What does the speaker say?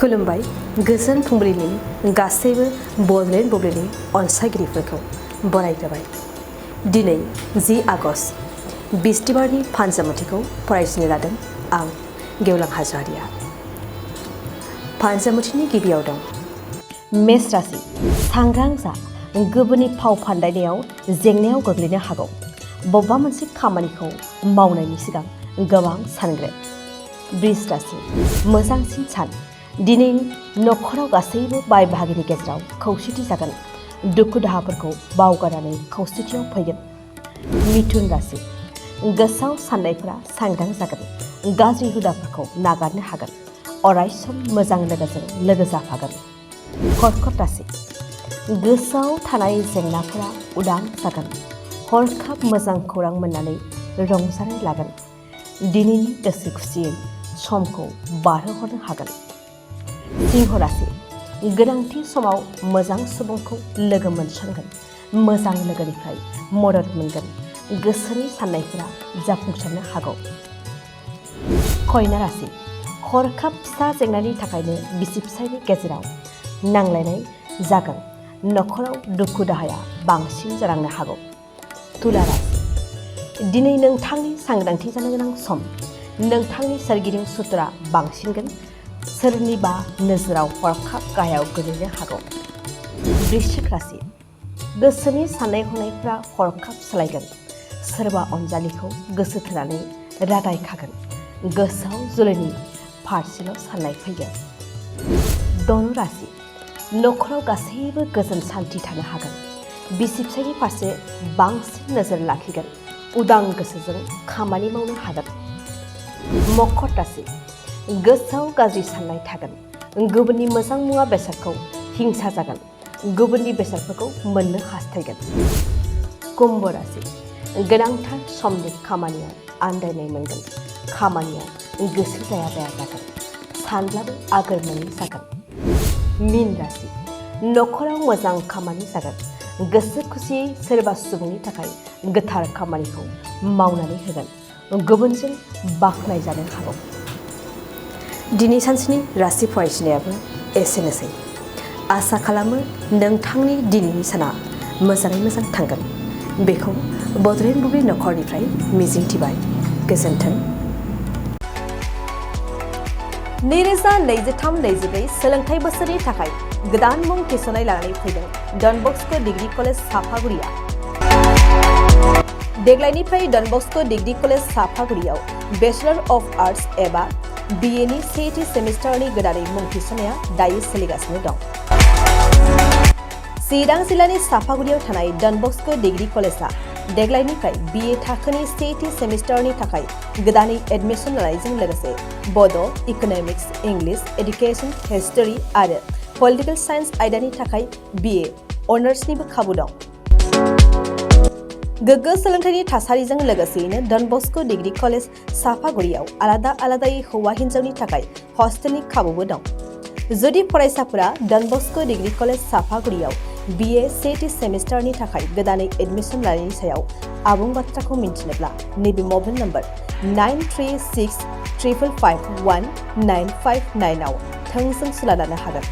खुलुमबाय गोजोन फुंबिलिनि गासैबो बड'लेण्ड बुब्लिनि अनसायगिरिफोरखौ बरायग्रोबाय। दिनै 10 आगस्ट बिस्तिबारनि फान्जामुथिखौ फरायजेननो लादों आं गेवलां हाज'वारिया। फान्जामुथिनि गिबियाव दं मेष राशि सांग्रां जा, गुबुननि फाव फान्दायनायाव जेंनायाव गोग्लैनो हागौ। बबेबा मोनसे खामानिखौ मावनायनि सिगां गोबां सानग्रो। बृष राशि मोजांसिन सान, दिनै नखराव गासैबो बाय बाहागिनि गेजेराव खौसेथि जागोन। दुखु दाहाफोरखौ बावगारनानै खौसेथियाव फैगोन। मिथुन राशि गोसोआव साननायफोरा सांग्रां जागोन, गाज्रि हुदाफोरखौ नागारनो हागोन, अरायसम मोजां लोगोजों लोगो जाफागोन। कर्कट राशि गोसोआव थानाय जेंनाफोरा उदां जागोन, हरखाब मोजां खौरां मोननानै रंजानाय लागोन। दिनैनि गोसो खुसियै समखौ बारहोहरनो हागोन। सिंह राशि गोनांथि समाव मोजां सुबुंखौ लोगो मोनसनगोन, मोजां लोगोनिफ्राय मदद मोनगोन, गोसोनि साननायफोरा जाफुंसारनो हागौ। कन्या राशि हरखाब फिसा जेंनानि थाखायनो बिसि फिसायनि गेजेराव नांलायनाय जागोन, नखराव दुखु दाहाया बांसिन जालांनो हागौ। तुला राशि दिनै नोंथांनि सांग्रांथि जानो गोनां सम, नोंथांनि सोरगिदिं सुथुरा बांसिनगोन, सोरनिबा नोजोराव हरखाब गाहायाव गोलैनो हागौ। वृश्चिक राशि गोसोनि साननाय हनायफ्रा हरखाब सोलायगोन, सोरबा अनजालिखौ गोसो थोनानै रादायखागोन, गोसोआव जुलिनि फारसेल' साननाय फैगोन। धनु राशि नखराव गासैबो गोजोन सान्थि थानो हागोन, बिसि फिसायनि फारसे बांसिन नोजोर लाखिगोन, उदां गोसोजों खामानि मावनो हागोन। मकर राशि गोसोआव गाज्रि साननाय थागोन, गुबुननि मोजां मुवा बेसादखौ हिंसा जागोन, गुबुननि बेसादफोरखौ मोननो हास्थायगोन। कुम्भ राशि गोनांथार समनि खामानियाव आन्दायनाय मोनगोन, खामानियाव गोसो जाया जागोन, सानब्लाबो आगोर मोनै जागोन। मीन राशि नखराव मोजां खामानि जागोन, गोसो खुसियै सोरबा सुबुंनि थाखाय गोथार खामानिखौ मावनानै होगोन, गुबुनजों बाख्नायजानो हागौ। दिनै सानसेनि राशि फरायथिनायाबो एसेनोसै। आसा खालामो नोंथांनि दिनैनि साना मोजाङै मोजां थांगोन, बेखौ बड'लेण्ड बुब्लि नखरनिफ्राय मिजिंथिबाय। गोजोन्थों। 2023-24 सोलोंथाइ बोसोरनि थाखाय गोदान मुं थिसननाय लानानै फैदों डन बस्क' डिग्री कलेज साफागुरिया। देग्लायनिफ्राय डन बस्क' डिग्री कलेज साफागुरियाव बेचलर अफ आर्ट्स एबा BA नि सेथि सेमिस्टारनि गोदानै मुं थिसननाया दायो सोलिगासिनो दं। चिरां जिल्लानि साफागुरियाव थानाय डन बस्क' डिग्री कलेजआ देग्लायनिफ्राय BA थाखोनि सेथि सेमिस्टारनि थाखाय गोदानै एडमिसन लानायजों लोगोसे बड', इक'नमिक्स, इंलिश, एडुकेशन, हिस्टरी आरो पलिटिकल साइन्स आयदानि थाखाय BA अनार्सनिबो खाबु दं। गोग्गो सोलोंथाइनि थासारिजों लोगोसेयैनो डन बस्क' डिग्री कलेज साफागुरियाव आलादा आलादायै हौवा हिन्जावनि थाखाय हस्टेलनि खाबुबो दं। जुदि फरायसाफोरा डन बस्क' डिग्री कलेज साफागुरियाव BA सेथि सेमिस्टारनि थाखाय गोदानै एडमिसन लानायनि सायाव आबुं बाथ्राखौ मिन्थिनोब्ला नैबे मबाइल नम्बर 9365519559 आव थोंजों सुला लानो हागोन।